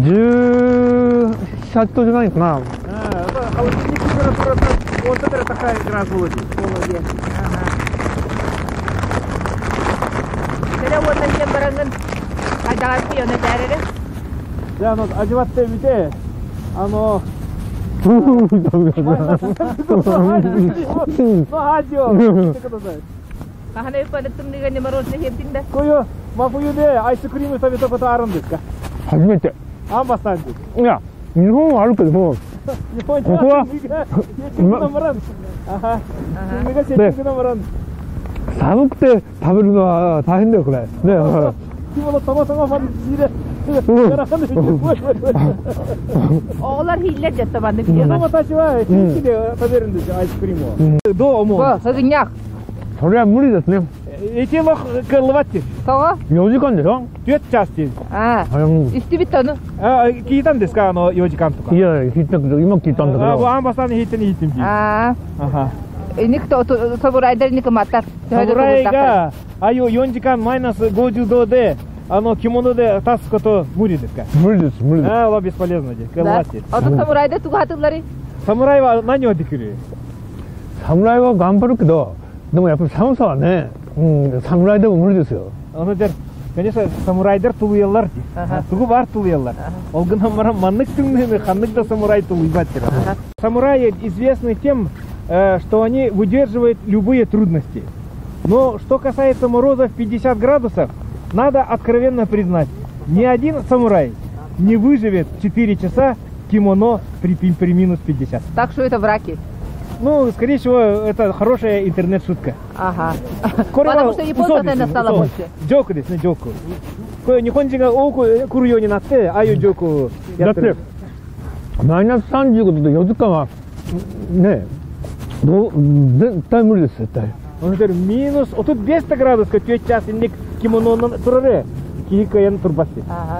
17度じゃないかな。 Холодильник температура вот это такая градус Буолуо. Аха. Кэлэ уонна диэн бараҥҥын хайдаҕар пиона дээрэрэ? じゃあ、味わってみて、あの、の味を言ってください。 Хаһан өйпөнө тымныыга мороженое сиэбитиҥ да? こういう真冬でアイスクリーム食べたことあるんですか？初めて。アンバさんです。いや、日本はあるけども、日本ここは寒くて食べるのは大変だよ、これ。ね、 Оҕолор иһиллэр дьэ маннык 子供たちは平気で食べるんですよ、アイスクリームを。どう思う？ Сыгынньах. それは無理ですね。 Эти лох кыллыбат Тоҕо? 4時間でしょ。 4チャスティ。 А, あれも истибит ону. あ、聞いたんですか、4時間とか。いや、聞いたけど、今聞いたんだけあ、ど。アンバさんに引いてに引いてみて。 А, あ иник самурайдар иник матар. 侍がああいう4時間マイナス50度で着物で立つこと無理ですか？無理です、無理です。ああ、бесполезно で。 Да. Оттон самурайдар тугу сатыылларый? 侍は何をできる？ 侍は頑張るけど、でもやっぱり寒さはね、うん、侍でも無理ですよ。 Оны конечно, самурайдар тулуйаллар дии. Тугу баар тулуйаллар. Ол гынан баран маннык тымныыны ханнык да самурай тулуйбат. Самураи известны тем, что они выдерживают любые трудности. Но что касается морозов 50 градусов, надо откровенно признать, ни один самурай не выживет 4 часа кимоно при минус 50. Так что это враки. Ну, скорее всего, это хорошая интернет-шутка. Ага. Потому что японцев, наверное, стало больше. ジョークですね、ジョーク。これ日本人が多く来るようになって、ああいうジョークをやだっってるて。マイナス35度で4時間は、ね、どう、絶対無理です、絶対。 Он говорит, минус, 35 градус, 4 час, кимоно турары, киһи кыайан турбат. Ага.